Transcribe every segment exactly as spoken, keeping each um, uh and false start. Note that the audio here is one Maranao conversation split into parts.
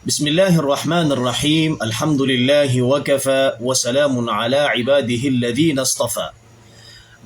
Bismillahirrahmanirrahim. Alhamdulillahi wa kafa wa salamun ala ibadihilladhina istafa.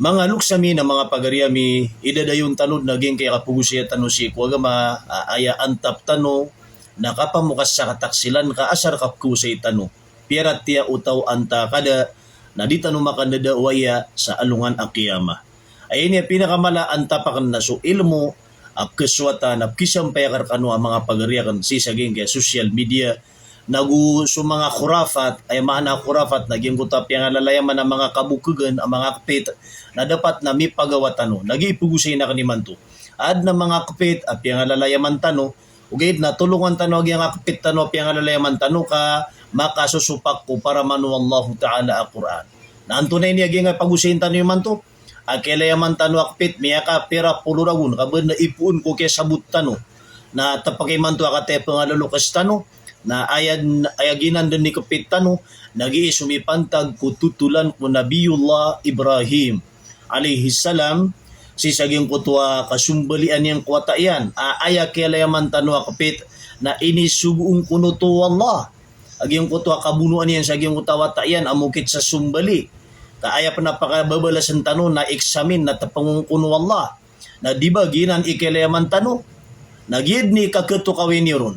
Manga loks ami na manga pagari ami, idadayon tano dn a giyangkai a kapagosaya tano sii ko agama, a, aya antap tano na kapamokas sa kataksilan ka asar kapagosay tano. Piyaratiyaya o taw a antaa ka da, na di tano makandadawaya sa alongan a qiyamah. Aya ini a pinakamala a antap akn na so ilmo a pkhasowa ta na pkhisampay akn rkano a manga pagari akn sii sa giyangkai a social media, nago so manga khurafat, aya maana khurafat na giyangkoto a piyangalalayaman a manga kabokhagan a manga kpit, na dapat na mipagawa tano. Na giya i pagosay akn imanto. Adn a manga kpit a piyangalalayaman tano, ogaid na tolongan tano a giyangkai a kpit tano a piyangalalayaman tano ka makasosopak ko paraman o Allahu Ta'ala a Qur'an. Na antonaa ini a giyangkai a pagosayin tano imanto? A kiyalayaman tano a kpit, miyakapira polo ragon, ka ba adn a ipoon ko kiyasabot tano. Na tpk imanto a kataya pngalaloks tano, na aya, aya giyanan dn i kpit tano, na giya i somipantag ko totolan ko Nabiyullah Ibrahim alayhis salam, sii sa giyangkoto a kasombalian iyan ko wata iyan. A, aya kiyalayaman tano a kpit, na inisogo on kono oto o Allah a giyangkoto a kabonoan iyan sa giyangkoto a wata iyan a mokit sa sombali. Ka aya pn a pakababalasan tano na examine na tpng on kono o Allah. Na di ba giyanan i kiyalayaman tano? Na giya dn i kakhatokawi niyo ron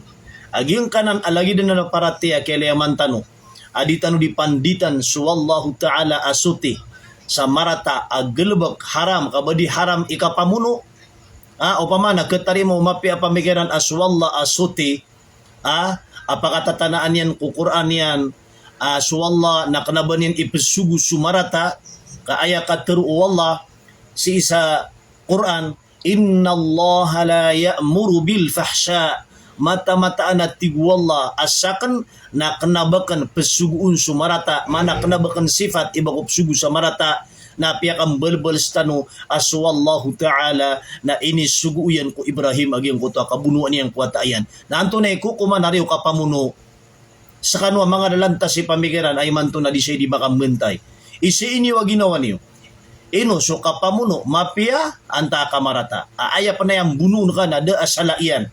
a giyangkanan a lagid anan a paratiyaya a kiyalayaman tano a di tano di panditan so Allahu Ta'ala a soti sa marata a galbk, haram, ka ba di haram i kapamono. A, opama na khatarima o mapiya a pamikiran a so Allah a soti, a, a pakatatanaan iyan ko Qur'an iyan, a, so Allah na kna ba niyan ipsogo so marata, ka aya katharo o Allah sii sa Qur'an, "Innallaha la ya'muru bil fahsha." Mataan-mataan a tig o Allah a sakn na kna ba akn psogoon so marata, maana kna ba akn sifat i ba ko psogo sa marata, na piyakambalbals tano a so Allahu Ta'ala na inisogo iyan ko Ibrahim a giyangkoto a kabonoan iyan ko wata iyan. Na antonaa i kokoman a riyo kapamono? Skano a manga lalantas i pamikiran a imanto na di saya di makambantay. Isii niyo a ginawa niyo. Ino so kapamono, mapiya antaa ka marata? A, aya pn a aya mbonoon ka na da a sala iyan.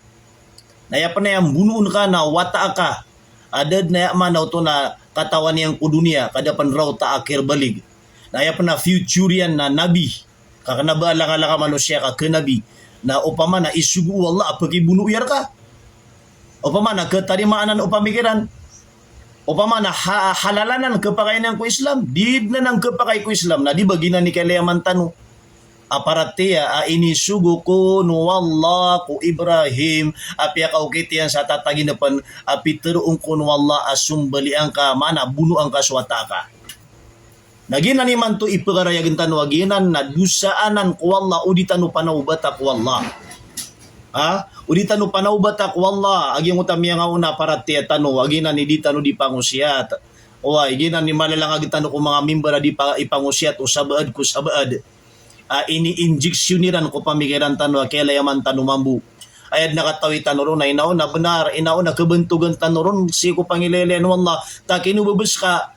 Na aya pn a aya mbonoon ka na wata aka. A da dn a aya maana oto na katawan iyan ko doniya, ka da pn raw ta a khirbalig. Na aya pn a future iyan na nabi. Ka kna ba a langalanga manosiya ka khanabi. Na opama na isogo o Allah a pkhibono iyan rka. Opama na khatarimaan anan o pamikiran. Opama na ha-, halal anan, khapakay anan ko Islam. Di dn anan khapakay ko Islam. Na di ba giyanan i kiyalayaman tano a paratiyaya a inisogo kono o Allah ko Ibrahim a piyakaokit iyan sa tatagin pn a pitharo on kono o Allah a sombalian ka, maana bonoan ka so wata aka. Na giyanan imanto i pkharayagn tano a giyanan na dosa anan ko Allah o di tano panawbata ko Allah. Ha? O di tano panawbata ko Allah a giyangkoto a miyangaona a paratiyaya tano a giyanan i di tano di pangosiyat. Oway, giyanan i malalangag tano ko manga mimbar a di pa-, ipangosiyat o sabaad ko sabaad. A, ini-injection iran ko pamikiran tano a kiyalayaman tano mambo. Aya dn a katawi tano ron a inaona bnar, inaona khabantogan tano ron sii ko pangilaylayan o Allah. Ta kino babas ka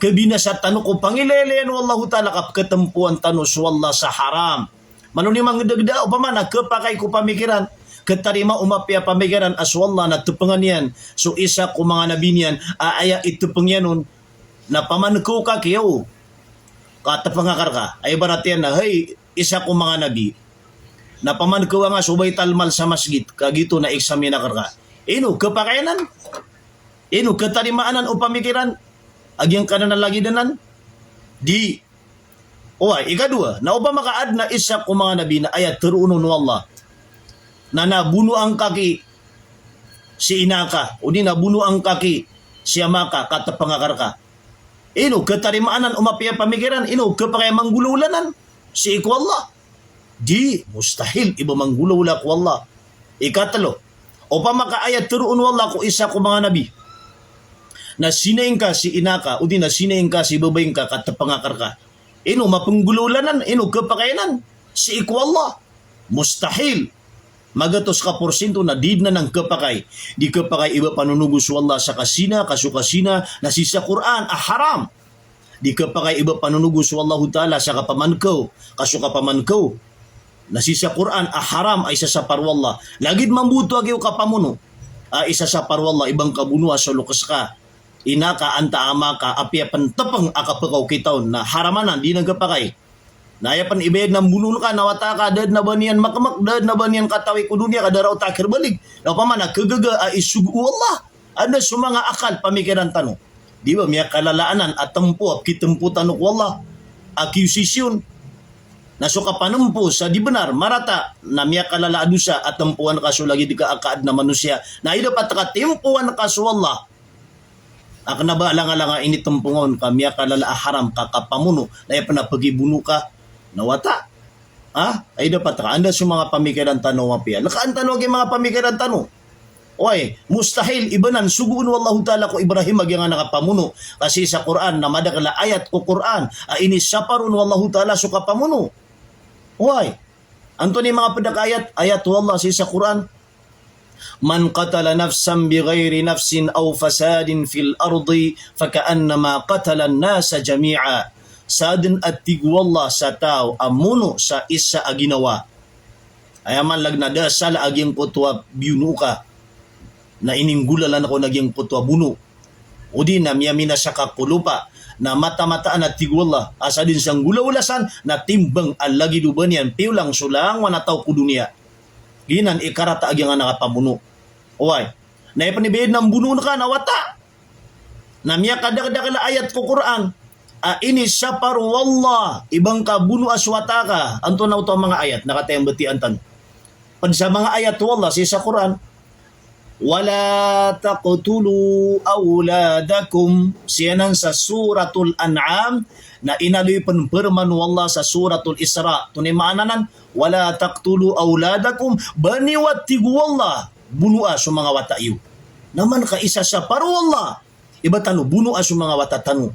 kabinasa tano ko pangilaylayan o Allahu Ta'ala ka pkhatampowan tano so Allah sa haram. Malo niyo mangdagda, opama na khapakay ko pamikiran. Khatarima o mapiya a pamikiran a so Allah na tpngan iyan so isa ko manga nabi niyan a aya itpng iyan on na pamankaw ka kiyaw ka tpng akn rka. Aya ibarat iyan na, hay, isa ko manga nabi na pamankaw angka so Baital Mal sa masgit, ka giyoto na examine akn rka. Ino khapakay anan? Ino khatarimaan anan o pamikiran a giyangkanan a lagid anan? Di. Oway, ikadowa, na opama ka adn a isa ko manga nabi na aya tharoon on o Allah na, na bonoan ka ki si ina ka, odi na bonoan ka ki si ama ka, ka tpng akn rka. Ino khatarimaan anan o mapiya a pamikiran, ino khapakay a manggolawla anan sii ko Allah? Di, mustahil i ba manggolawla ko Allah. Ikatlo, opama ka aya tharoon o Allah ko isa ko manga nabi na sinay ngka si ina ka, odi na sinay ngka si babay ngka, ka tpng akn rka. Ino mapnggolawla anan, ino khapakay anan sii ko Allah? Mustahil. Magatos ka porsinto na di dn anan khapakay. Di khapakay i ba panonogo so Allah sa kazina, ka so kazina na sii sa Qur'an a haram. Di khapakay i ba panonogo so Allahu Ta'ala sa kapamankaw, ka so kapamankaw Na sii sa Qur'an a haram a isasapar o Allah. Lagid mambo oto a giyo kapamono a isasapar o Allah i ba ngka bonoa so loks ka, ina ka, anta, ama ka, apiya pn tpng a kapkaokita on na haram anan, di nan kapakay. Na aya pn ibayad na mbonoon ka na wata ka, da dn a ba niyan makmak, da dn a ba niyan katawi ko doniya ka da raot a khabalig. Na opama na khagaga a isogo o Allah. Anda so manga akal, pamikiran tano. Di ba miyakalala anan a tmpo a pkitmpo tano ko Allah a kiyosisiyon. Na so kapanmpo sa di bnar, marata, na miyakalala a dosa a tmpoan ka so lagid ka a kaadn a manosiya. Na aya dapat ka tmpoan ka so Allah. A kna ba alang-alang a initmpo ngka on ka miyakalala a haram ka kapamono, na aya pn a pgibono ka na wata. Ha? Aya dapat ka, anda so manga pamikiran tano a mapiya. Lkaan tano a giya manga pamikiran tano. Oway, mustahil i ba nan sogoon o Allahu Ta'ala ko Ibrahim a giyangkanan a kapamono. Ka sii sa Qur'an, na madakl a ayat ko Qur'an a inisapar on o Allahu Ta'ala so kapamono. Oway. Antonaa i manga pd a ayat? Ayat o Allah sii sa Qur'an. "Man qatala nafsan bighayri nafsin aw fasadin fil ardi faka'annama qatalan nasa jami'a." Sadn a tig o Allah sa taw a mono sa isa a ginawa. Aya man lagid na da a sala a giyangkoto a biyono ka na ininggolalan ko na giyangkoto a bono. O di na miyaminasa ka ko lopa, na mata-mataan a tig o Allah a sadn sa nggolawla san na timbang a lagid o ba niyan piyolang so langowan a taw ko doniya. Giyanan i karata a giyangkanan a kapamono. Oway. Na aya pn ibayad na mbonoon ka na wata. Na miyakadakdakl a ayat ko Qur'an a inisapar o Allah i ba ngka bonoa so wata ka. Antonaa oto a manga ayat na kataya mbatiyaa tano? Pd sa manga ayat o Allah sii sa Qur'an. "Wala taqtulu awladakum." Sii anan sa Suratul An'am, na inaloy pn pharman o Allah sa Suratul Isra. Antonaa i maana nan? "Wala taqtulu awladakum." Ba niyo, a tig o Allah, bonoa so manga wata iyo. Na man ka isasapar o Allah i ba tano bonoa so manga wata tano.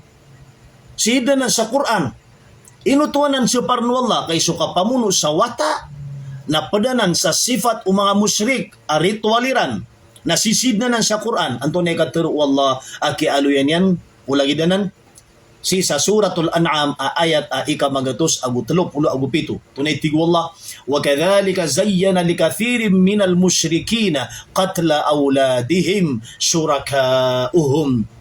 Sii dn anan sa Qur'an. Ino oto anan saparn o Allah, ka so kapamono sa wata na pd anan sa sifat o manga mushrik a ritual iran. Na sii dn anan sa Qur'an, antonaa i katharo o Allah a kiyaaloya niyan ko lagid anan? Sii sa Suratul An'am a ayat a ika magatos ago tlo polo ago pito. Antonaa i tig o Allah, "Wa kadhalika zayyana li kathirin minal mushrikina qatla awladihim shuraka'uhum."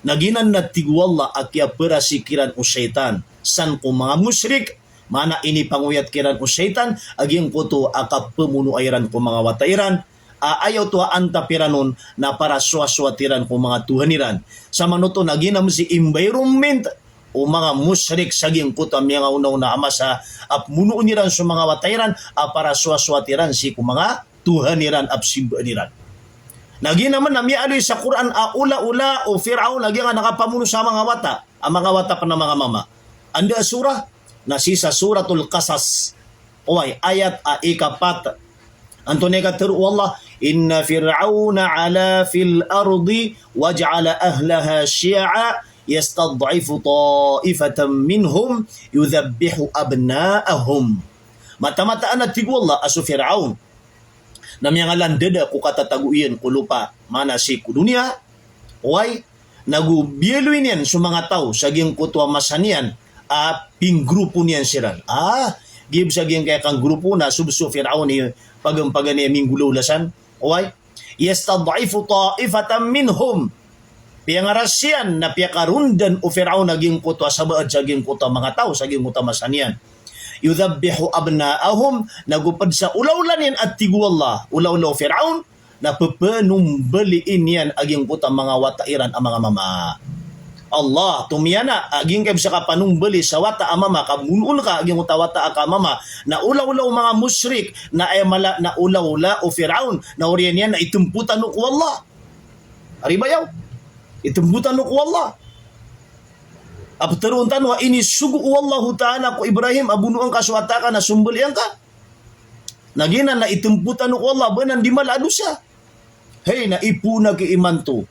Na giyanan na tig o Allah a kiyaparasik iran o shaytan san ko manga mushrik, maana inipangoyat kiran o shaytan a giyangkoto a kapamonoa iran ko manga wata iran, a aya oto a antap iran on na parasowasowat iran ko manga tohan iran. Samanoto na giyanan si environment o manga mushrik sa giyangkoto a miyangaonaona a masa a pmonoon iran so manga wata iran a parasowasowat iran sii ko manga tohan iran a psimbaan iran. Na giyanan man na miyaaloy sa Qur'an a olaola o Fir'aun a giyangkanan a kapamono sa manga wata, a manga wata pn a manga mama. Anda a surah? Na sii sa Suratul Qasas. Oway, ayat a ikapat. Antonaa i katharo o Allah, "Inna Fir'auna 'ala fil ardi waja'ala ahlaha shiya'a yastad'ifu ta'ifatan minhum yudhabbihu abna'ahum." Mata-mataan a tig o Allah a so Fir'aun na miyangalandada ko katatago iyan ko lopa, maana sii ko doniya, oway, nago biyaloy niyan so manga taw sa giyangkoto a masa niyan a pinggrupo niyan siran. Ah, giya bs a giyangkaya kanggrupo na so bs o Fir'aun i paganpagan iyan minggolawla san. Oway, "Yastad'ifu ta'ifatan minhum." Piyangaras iyan na piyakarondan o Fir'aun a giyangkoto a sabaad sa giyangkoto a manga taw sa giyangkoto a masa niyan. "Yudhabbihu abna'ahum," nago pd sa olaola niyan a tig o Allah, olaola o Fir'aun, na pphanombaliin iyan a giyangkoto a manga wata iran a manga mama. Allah, tomiyana a giyangkai bs a kapanombali sa wata a mama, ka monoon ka a giyangkoto a wata a ka mama, na olaola o manga mushrik, na aya mala na olaola o Fir'aun, na oriyan iyan na itmpo tano ko Allah. Ari bayaw, itmpo tano ko Allah. A ptharoon tano a inisogo o Allahu Ta'ala ko Ibrahim a bonoa ngka so wata ka na sombalian ka. Na giyanan na itmpo tano ko Allah, ba nan di mala a dosa. Hay, na ipoon aki imanto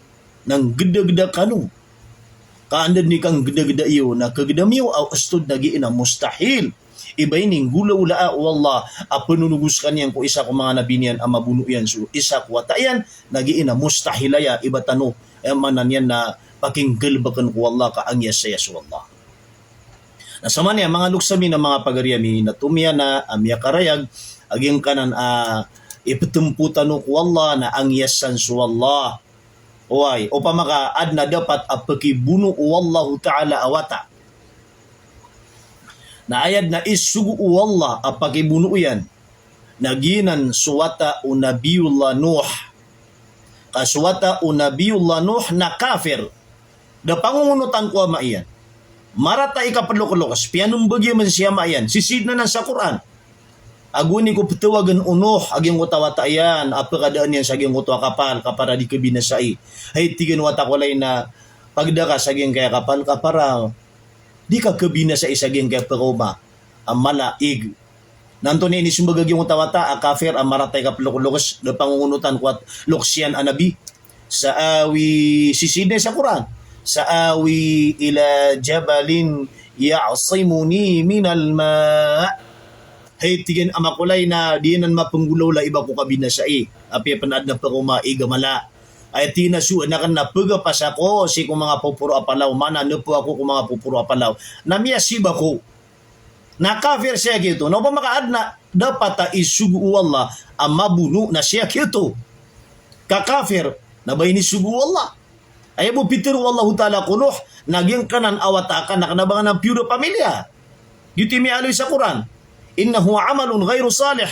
na nggdagda kano. Ka anda dn i kanggdagda iyo na kagdam iyo a osto dn a giya na mustahil. I ba ini nggolawlaa o Allah a pnonogos ka niyan ko isa ko manga nabi niyan a mabono iyan so isa ko wata iyan, na giya na mustahil aya i ba tano, aya maana niyan na pakinggalbkn ko Allah ka angiyasaya so Allah. Na samanaya manga loks ami na manga pagari ami na tomiyana a miyakarayag a giyangkanan a iptmpo tano ko Allah na angiyasan so Allah. Oway, opama ka adn a dapat a pkibono o Allahu Ta'ala a wata. Na aya dn a isogo o Allah a pakibono iyan na giyanan so wata o Nabiyullah Nuh. Ka so wata o Nabiyullah Nuh na kafir. Da pangongonotan ko ama iyan. Marata i kaploklokes, piyanombagiya man si ama iyan, sisiid anan sa Qur'an. Ago ini ko ptawagn o Nuh a giyangkoto a wata iyan a pkadaan iyan sa giyangkoto a kapal, ka para di kabinasai. Hay, tig iyan, wata ko lay, na pagda ka sa giyangkaya kapal, ka para di ka kabinasai sa giyangkaya pkaoma a mala, ig. Na antonaa i inismbag a giyangkoto a wata a kafir a marata i kaploklokes, da pangongonotan ko wata, loks iyan a nabi? Sa'awi, sisiid sa Qur'an, "Sa'awi ila jabalin ya'simuni minal ma'." Hay, tig iyan, ama ko lay, na di anan mapnggolawla i ba ko kabinasai, apiya pn adn a pkaoma, ig, a mala. Aya tig iyan a so akn na pgpas ako sii ko manga poporo a palaw, maana npo ako ko manga poporo a palaw, na miyasib ako. Na kafir sii giyoto. Na opama ka adn a dapat a isogo o Allah a mabono, na sii giyoto ka kafir, na ba inisogo o Allah. Aya bo pitharo o Allahu Ta'ala ko Nuh na giyangkanan a wata ka na kna ba ngka nan piyo da pamilya. Giyoto i miyaaloy sa Qur'an, "Innahu amalun ghairu salih.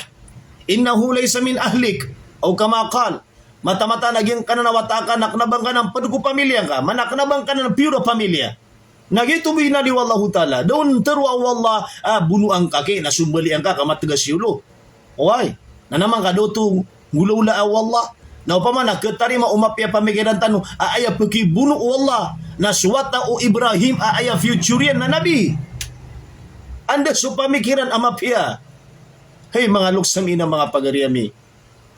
Innahu laysa min ahlik." Aw kama qal. Mataan-mataan a giyangkanan a wata ka na kna ba ngka nan pd ko pamilya ngka, maana kna ba ngka nan piyo da pamilya. Na giyoto bo i inaloy o Allahu Ta'ala. Da on tharoa o Allah a bonoa ngka ki, na sombalian ka, ka matgas i olo. Oway. Na naman ka da oto nggolawlaa o Allah. Na opama na khatarima o mapiya pamikiran tano a aya pkibono o Allah na so wata o Ibrahim a aya future iyan na nabi. Anda so pamikiran a mapiya? Hay, manga loks ami na manga pagari ami.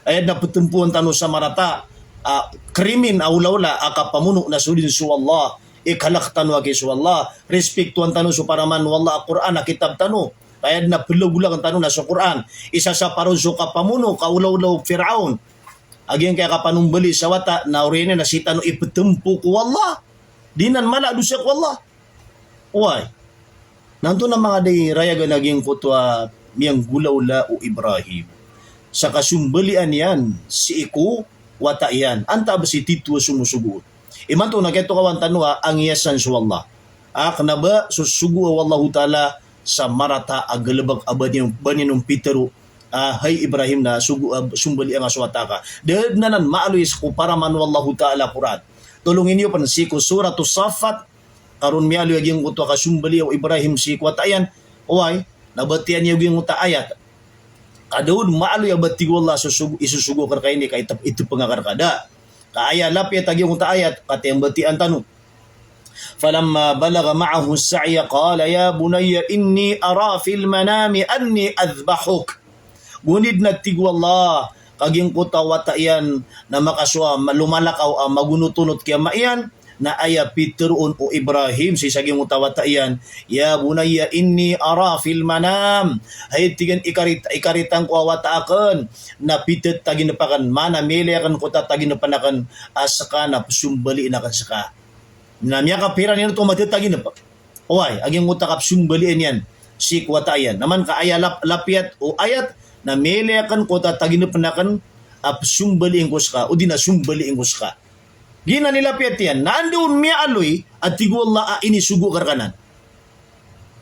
Aya dn a ptmpoan tano sa marata a krimin a olawla a kapamono na so dn so Allah. Ikhalk tano aki so Allah. Respektoan tano so paraman o Allah a Qur'an a kitab tano. Aya dn a plagolakn tano na so Qur'an. Isasapar on so kapamono, kaolawla o Fir'aun a giyangkaya kapanombali sa wata, na oriyan iyan na sii tano iptmpo ko Allah. Di nan mala a dosa ko Allah. Oway. Na antonaa manga da i rayagan a giyangkoto a miyanggolawla o Ibrahim sa kasombalian iyan sii ko wata iyan? Antaa bs i titho a somosogo on? Imanto na kiyatokawan tano a angiyasan so Allah. A kna ba so sogoa o Allahu Ta'ala sa marata a galbk a ba niyan, ba niyan on pitharo a, hay Ibrahim, na sogo, a, sombalian ka so wata ka. Da dn anan maaloy sii ko paraman o Allahu Ta'ala a Qur'an. Tolongin iyo pn sii ko Suratus Saffat, ka ron miyaaloy a giyangkoto a kasombalian o Ibrahim sii ko wata iyan. Oway, na batiya niyo giyangkoto a ayat. Ka da on maaloy a ba tig o Allah so sogo, isosogo akn rka ini ka itp-, itpng akn rka, da. Ka aya lapiyat a giyangkoto a ayat, ka tiyambatiya tano. Falamma balagha ma'ahu as-sa'ya qala ya bunayya inni ara fil manami anni adhbahuk. Gonid na tig o Allah, ka giyangkoto a wata iyan na makasowa ma-, lomalakaw a magonotonot ki ama iyan, na aya pitharo on o Ibrahim sii sa giyangkoto a wata iyan, "Ya bunayya inni ara fil manam." Hay, tig iyan, ikarit-, ikaritang ko a wata akn na pithataginp akn, maana miyailay akn ko tataginpn akn a ska na psombalian akn ska. Na miyakapira niyan oto matataginp. Oway, a giyangkoto a kapsombalian iyan sii ko wata iyan. Na man ka aya lap-, lapiyat o ayat, na miyailay akn ko tataginpn akn a psombalian ko ska, odi na sombalian ko ska. Giyanan i lapiyat iyan. Na anda on miyaaloy a tig o Allah a inisogo akn rka nan?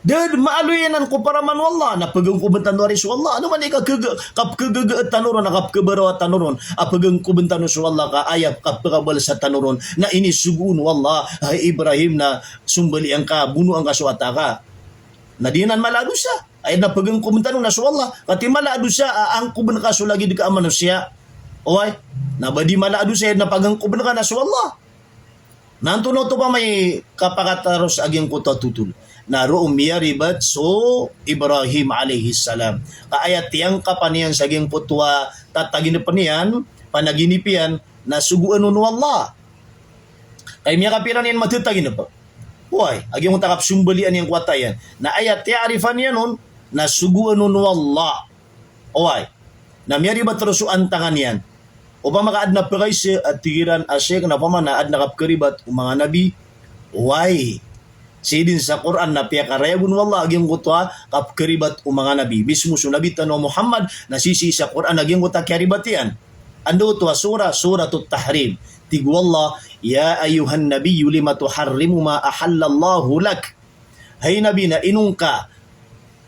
Da dn maaloy anan ko paraman o Allah, na pagangkobn tano ari so Allah. Ano man i kakg-, kapkagaga tano ron, a kapkabarawa tano ron, a pagangkobn tano so Allah ka aya kapkabalsa tano ron, na inisogo on o Allah, hay Ibrahim, na sombalian ka, bonoan ka so wata ka. Na di nan mala a dosa. Aya dn a pagangkobn tano na so Allah. Ka ti mala a dosa a angkobn ka so lagid ka a manosiya. Oway. Na ba di mala a dosa, aya dn a pagangkobn ka na so Allah. Na antonaa oto pman i kapakataros a giyangkoto a totol? Na roo miyaribat so Ibrahim alayhis salam. Ka aya tiyangkapan iyan sa giyangkoto a tataginpn iyan, panaginip iyan, na sogoan on o Allah. Ka aya miyakapira niyan matataginp. Oway, a giyangkoto a kapsombalian iyan ko wata iyan. Na aya tiyarifan iyan on, na sogoan on o Allah. Oway. Na miyaribat roo so antangan iyan. Opama ka adn a pkaisa a tig iran a sheikh na opama na adn a kapkharibat o manga nabi. Oway. Sii dn sa Qur'an na piyakarayag on o Allah a giyangkoto a kapkharibat o manga nabi. Mismo so Nabi tano a Muhammad na sisii sa Qur'an a giyangkoto a kiyaribat iyan. Anda oto a surah? Suratut Tahrim. Tig o Allah, "Ya ayyuhan nabiyyu lima tuharrimu ma ahallallahu lak." Hay Nabi, na ino ngka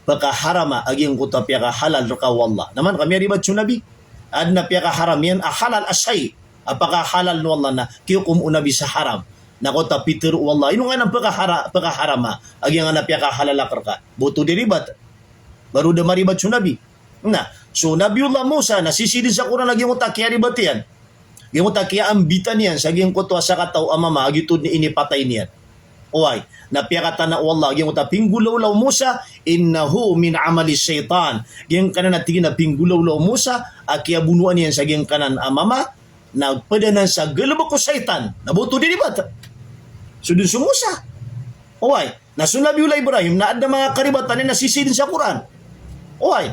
pkaharama a giyangkoto a piyakahalal rka o Allah. Na man ka miyaribat so Nabi? Adn a piyakaharam iyan a halal a shay a pakahalal o Allah na kiyokom o Nabi sa haram. Na koto a pitharo o Allah, ino ngka nan pkahara-, pkaharama a giyangkanan a piyakahalal akn rka? Ba oto di ribat? Ba roo da maribat so Nabi? Na so Nabiyullah Musa na sisii dn sa Qur'an a giyangkoto a kiyaribat iyan. Giyangkoto a kiyaambitan iyan sa giyangkoto a sakataw a mama a giyoto dn i inipatay niyan. Oway, na piyakatana o Allah a giyangkoto a pinggolawla o Musa, "Innahu min amali shaytan." Giyangkanan a tig iyan a pinggolawla o Musa a kiyabonoan iyan sa giyangkanan a mama na pd anan sa galbk o shaytan. Na ba oto di ribat? So dn so Musa. Oway, na so Nabiyullah Ibrahim na adn a manga karibatan iyan na sisii dn sa Qur'an. Oway,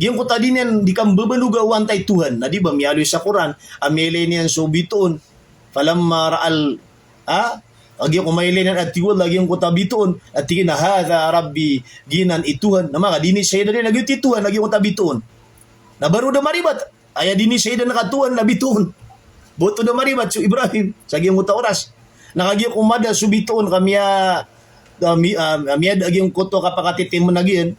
giyangkoto a di niyan, di kambabaloga o antaa i Tuhan. Na di ba miyaaloy sa Qur'an a miyailay niyan so bitoon. Falamma ra'al, ha? Kagiya ko mailay niyan a tig o Allah a giyangkoto a bitoon, a tig iyan a, "Hadha rabbi," giyanan i Tuhan. Na maka di ini saya dn a giyoto i Tuhan a giyangkoto a bitoon. Na ba roo da maribat? Aya di ini saya dn a katoon na bitoon. Ba oto da maribat so Ibrahim sa giyangkoto a oras? Na kagiya ko mada so bitoon ka miya-, ka mi-, ah, miyada a giyangkoto a kapakatitiman a giyan,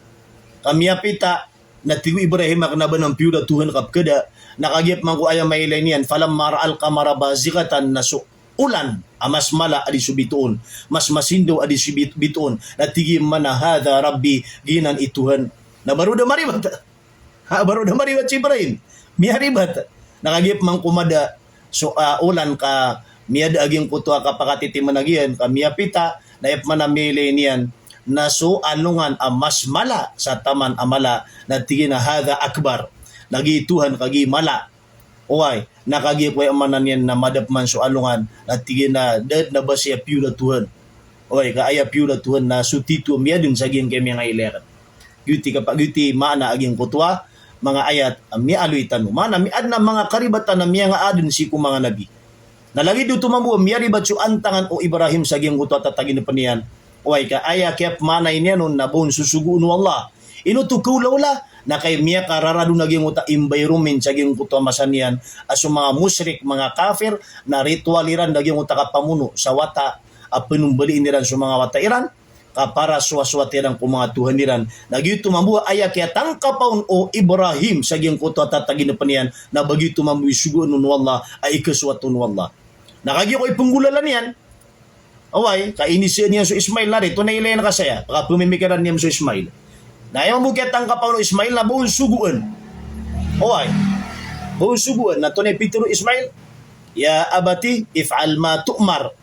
ka miyapita, na tig o Ibrahim a kna ba nan piyo da Tuhan ka pkhada. Na kagiya pman ko aya mailay niyan, "Falamma ra'al qamara bazighatan," na so olan a mas mala a di so bitoon, mas masindaw a di so bit-, bitoon, na tig iyan man a, "Hadha rabbi," giyanan i Tuhan. Na ba roo da maribat? Ha, ba roo da maribat so Ibrahim? Miyaribat. Na kagiya pman ko mada so, ah, olan ka miyada a giyangkoto a kapakatitiman a giyan, ka miyapita, na aya pman a miyailay niyan na so alongan a mas mala sa taman a mala, na tig iyan a, "Hadha akbar." Na giya i Tuhan ka giya i mala. Oway, na kagiya ko aya maana niyan na mada pman so alongan, na tig iyan a, "Da dn a ba saya piyo da Tuhan." Oway, ka aya piyo da Tuhan na so tito a miyadn sa giyangkai a miyangailay akn. Giyoto i kapa-, giyoto i maana a giyangkoto a manga ayat a miyaaloy tano. Maana, mi-, adn a manga karibatan a miyangaadn sii ko manga nabi. Na lagid oto mambo a miyaribat so antangan o Ibrahim sa giyangkoto a tataginpn iyan. Oway, ka aya kiyapmaanay niyan on na ba on sosogoon o Allah. Ino oto kawlawla? Na kay miyakararad on a giyangkoto a environment sa giyangkoto a masa niyan a so manga mushrik, manga kafir, na ritual iran a giyangkoto a kapamono sa wata a pnmbaliin iran so manga wata iran, ka para sowasowat iran ko manga tohan iran. Na giyoto mambo a aya kiyatangkapa on o Ibrahim sa giyangkoto a tataginpn iyan, na ba giyoto mambo i sogoon on o Allah a ikasowat on o Allah. Na kagiya ko ipnggolalan iyan, oway, ka inisaan iyan so Ismail, na ri, tonaa i ilayan ka saya, pkapmimikiran iyan so Ismail. Na aya mambo kiyatangkapa on o Ismail na ba on sogoon. Oway, ba on sogoon, na tonaa i pitharo o Ismail, "Ya abati, if'al ma tu'mar."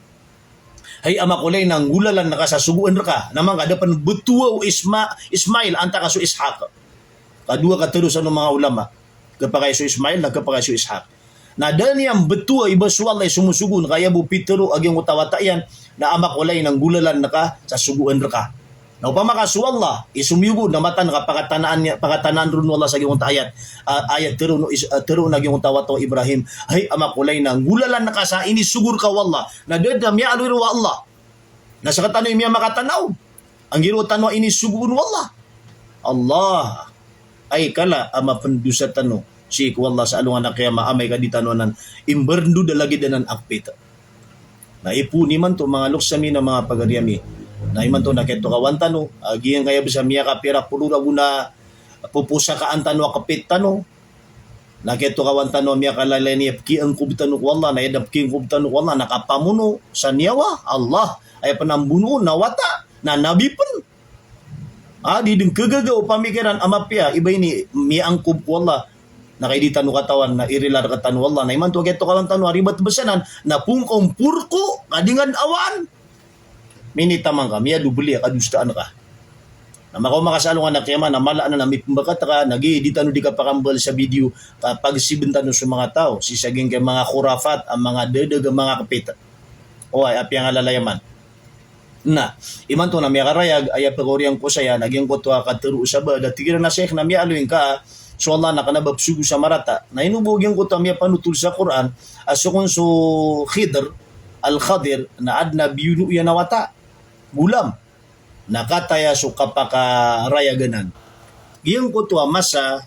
Hay ama ko lay, na nggolalan ka sa sogoan rka. Na manga da pn btowa o Isma-, Ismail antaa ka so Ishaq. Kadowa katharo san o manga ulama. Khapakay so Ismail, na khapakay so Ishaq. Na da niyan btowa i ba so Allah i somosogoon, ka aya bo pitharo a giyangkoto a wata iyan, na ama ko lay, na nggolalan ka sa sogoan rka. Na opama ka so Allah i somiyogo, na mataan ka pakatanaan niya, pakatanaan ron o Allah sa giyangkoto a ayat. A, ayat tharoon o Is-, a, tharoon a giyangkoto a wata o Ibrahim. Hay ama ko lay, na nggolalan ka sa inisogo rka o Allah. Na da dn a miyaaloy roo a Allah. Na sktano i miyamakatanaw. Anggiraw tano a inisogoon o Allah. Allah. Ay kala a mapndosa tano sii ko Allah sa alongan a qiyamah, amay ka di tano anan imbrndod a lagid anan a kpit. Na ipoon imanto manga loks ami na manga pagari ami. Na imanto na kiyatokawan tano a giyangkaya bs a miyakapira polo ragon a poposakaan tano a kpit tano. Na kiyatokawan tano a miyakalaylay niyan a pkiangkob tano ko Allah, na aya dn a pkiangkob tano ko Allah na kapamono sa niyawa, Allah. Aya pn a mbonoon na wata, na nabi pn. A, di dn khagaga o pamikiran a mapiya i ba ini miyaangkob ko Allah. Na kay di tano katawan na irila rktano o Allah. Na imanto a kiyatokawan tano a ribat bs anan na pongka on porko ka di ngka dn awaan. Minitaman ka, miyadobli a kadosaan ka. Na makaoma ka sa alongan a qiyamah na mala anan a mipmbakat ka, na giya di tano di kapakambal sa video, ka pagsibn tano so manga taw sii sa giyangkai manga khurafat a manga dadag a manga kpit. Oway, a piyangalalayaman. Na imanto na miyakarayag, aya pkaoriyan ko saya, na giyangkoto a katharo o sabaad a tig iran a sheikh na miyaaloy ngka a so Allah na kna ba psogo sa marata. Na ino bo giyangkoto a miyapanotol sa Qur'an a so kon so Khidr, Al-Khadir, na adn a biyono iyan a wata, golam. Na kataya so kapakarayag anan. Giyangkoto a masa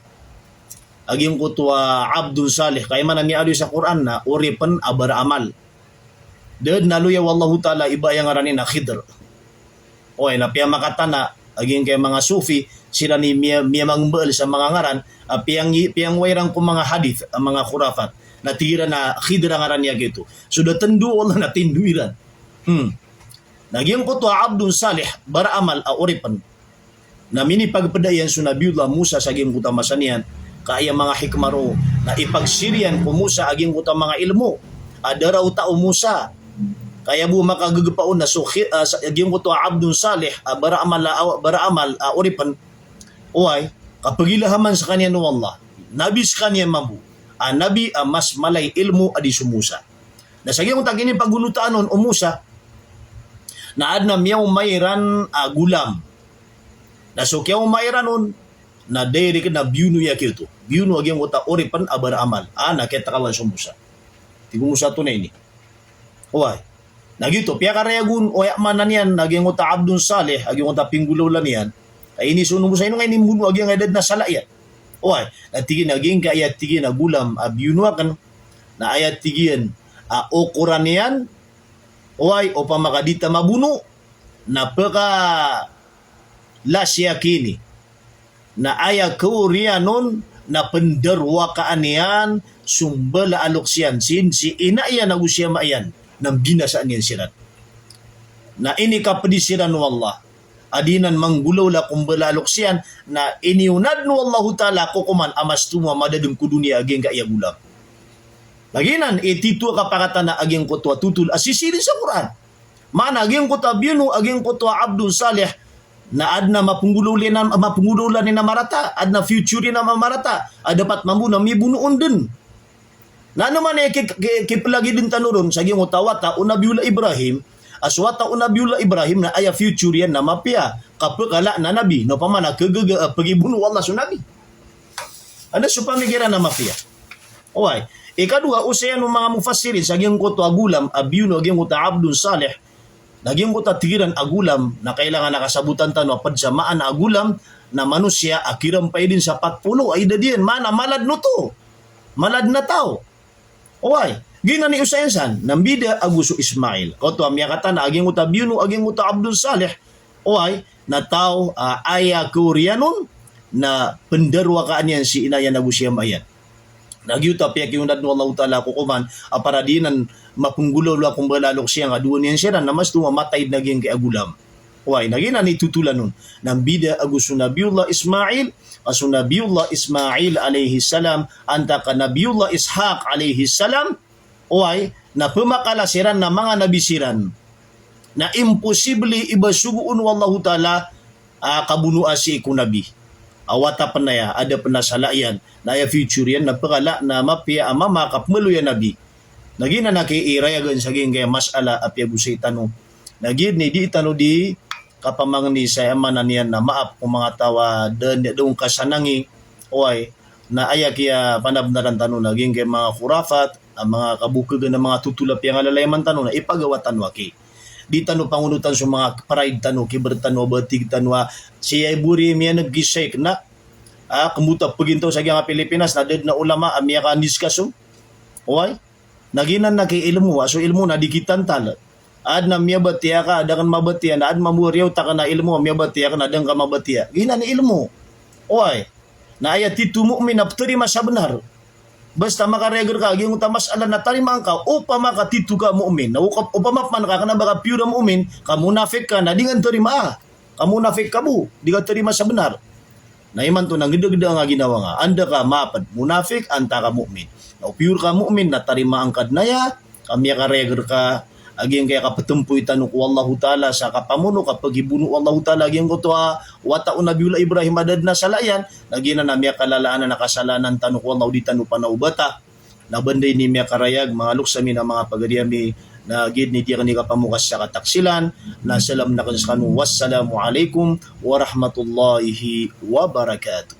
a giyangkoto a Abdun Salih, ka aya maana niyan sa Qur'an na oripn a baraamal. Da dn a loya o Allahu Ta'ala i ba aya ngaran iyan na Khidr. Oway, na piyamakatana a giyangkaya manga Sufi, siran i miya-, miyamangmbal sa manga ngaran, a piyang-, piyangoway iran ko manga hadith, a manga khurafat. Na tig iran a Khidr a ngaran iyan giyoto. So da tndo o Allah na tndo iran. Hmm. Na giyangkoto a Abdun Salih, baraamal a oripn. Na minipagpda iyan so Nabiyullah Musa sa giyangkoto a masa niyan, ka aya manga hikmah roo, na ipagsir iyan ko Musa a giyangkoto a manga ilmo a da raota o Musa. Ka aya bo makagagpa on na so khi-, ah, sa giyangkoto a Abdun Salih, a baraamal a, baraamal a oripn. Oway, ka pgilahaman skaniyan o Allah. Nabi skaniyan mambo. A nabi a mas mala i ilmo a di so Musa. Na sa giyangkoto a kinipagolotaan on o Musa, na adn a miyaoma iran a golam. Na so kiyaoma iran on, na direct na biyono iyan giyoto. Biyono a giyangkoto a oripn a baraamal. A, na kiyatakawan so Musa. Tig o Musa, antonaa ini? Oway. Na giyoto, piyakarayag on, o aya maana niyan, na giyangkoto a Abdun Salih, a giyangkoto a pinggolawla niyan. Ay, inisoon o Musa, ino nga inimbono a giyangkaya da dn a sala iyan? Oway, na tig iyan a giyangkaya tig iyan a golam a biyono akn, na aya tig iyan a okoran iyan, oway, opama ka di ta mabono, na pkhalasi aki ini. Na aya kaoriyan on na pndarowakaan iyan so mbala a loks iyan, sii, sii ina iyan ago si ama iyan, na mbinasaan iyan siran. Na inikapdi siran o Allah. A di nan manggolawla ko mbala a loks iyan, na iniyona dn o Allahu Ta'ala a kokoman a mas tomo a mada dn ko doniya a giyangkaya golam. Lagid anan i tito a kapakatana a giyangkoto a totol a sisii dn sa Qur'an. Maana a giyangkoto a biyono a giyangkoto a Abdun Salih, na adn a mapnggolawla niyan, mapnggolawla niyan a marata, adn a future iyan a marata, a dapat mambo na mibono on dn. Na ano man i ki-, ki-, kiplagidn tano ron sa giyangkoto a wata o Nabiyullah Ibrahim, a so wata o Nabiyullah Ibrahim na aya future iyan na mapiya, ka pkhala na nabi, na opama na khagaga a pagibono o Allah so nabi. Anda so pamikiran a mapiya? Oway. Ikadowa, osayan o manga mufassirin sa giyangkoto a golam a biyono a giyangkoto a Abdun Salih, na giyangkoto a tig iran a golam, na kailangan a kasabotan tano a pd sa maana a golam, na manosiya a kirampay dn sa pat polo a idad iyan, maana mala dn oto. Mala dn a taw. Oway, giyanan i osayan san, na mbida ago so Ismail. Kaoto a miyakatana a giyangkoto a biyono a giyangkoto a Abdun Salih. Oway, na taw a aya kaoriyan on na pndarowakaan iyan si ina iyan ago si ama iyan. Na giyoto a piyakiyona dn o Allahu Ta'ala a kokoman a para di nan mapnggolawla ko mbala a loks iyan ka dowa niyan siran na mas tomo a matay dn a giyangkaya golam. Oway, na giyanan i totolan on. Na mbida ago so Nabiyullah Ismail, a so Nabiyullah Ismail alayhis salam, antaa ka Nabiyullah Ishaq alayhis salam, oway, na pmakala siran na manga nabi siran. Na imposible i ba sogoon o Allahu Ta'ala a kabonoa sii ko nabi. A wata pn aya, a da pn a sala iyan. Na aya future iyan, na pkhala na mapiya a mama a kapmbaloy a nabi. Na giyanan a kiirayagan sa giyangkaya masala a piyagosay tano. Na giyanan i di tano di kapamangni sa aya maana niyan na maap ko manga taw a da, da on kasanangi. Oway, na aya kiyapanabnaran tano na giyangkaya manga khurafat, a manga kabokhagan a manga totol a piyangalalayaman tano na ipagawa tano aki. Di tano pangonotan so manga pride tano, kiber tano, a batig tano a, sii bo ri miyaneg ki Sheikh na, a, kmboto a pagintaw sa giyangkaya Pilipinas na da dn a ulama a miyakadiscuss on. Oway? Na giyanan na ki ilmo, a so ilmo na di kitantal. Adn a miyabatiya ka, da akn mabatiya, na adn mambo a riyaot akn a ilmo a miyabatiya ka, na da ngka mabatiya. Giyanan i ilmo. Oway. Na aya tito mu'min na ptarima sa bnar. Basta makarayag rka a giyangkoto a masala na tarimaan ka, opama ka tito ka mu'min. Na oka-, opama pman ka kna ba ka pure a mu'min, ka munafik ka, na di ngka tarimaa. Ka munafik ka bo, di ka tarima sa bnar. Na imanto na ngdagda nga ginawa nga. Anda ka mapd, munafik, antaa ka mu'min. Na o pure ka mu'min, na tarimaan ka dn aya, ka miyakarayag rka a giyangkaya kaptmpoy tano ko Allahu Ta'ala sa kapamono, kapagibono o Allahu Ta'ala a giyangkoto a wata o Nabiyullah Ibrahim a da dn a sala iyan, na giyanan a miyakalala anan a kasalanan tano ko Allah o di tano panaobata. Na banda ini miyakarayag, manga loks ami na manga pagari ami, na giyanan i di akn i kapamokas sa kataksilan, na salam akn skano, wassalamu alaikum warahmatullahi wabarakatuh.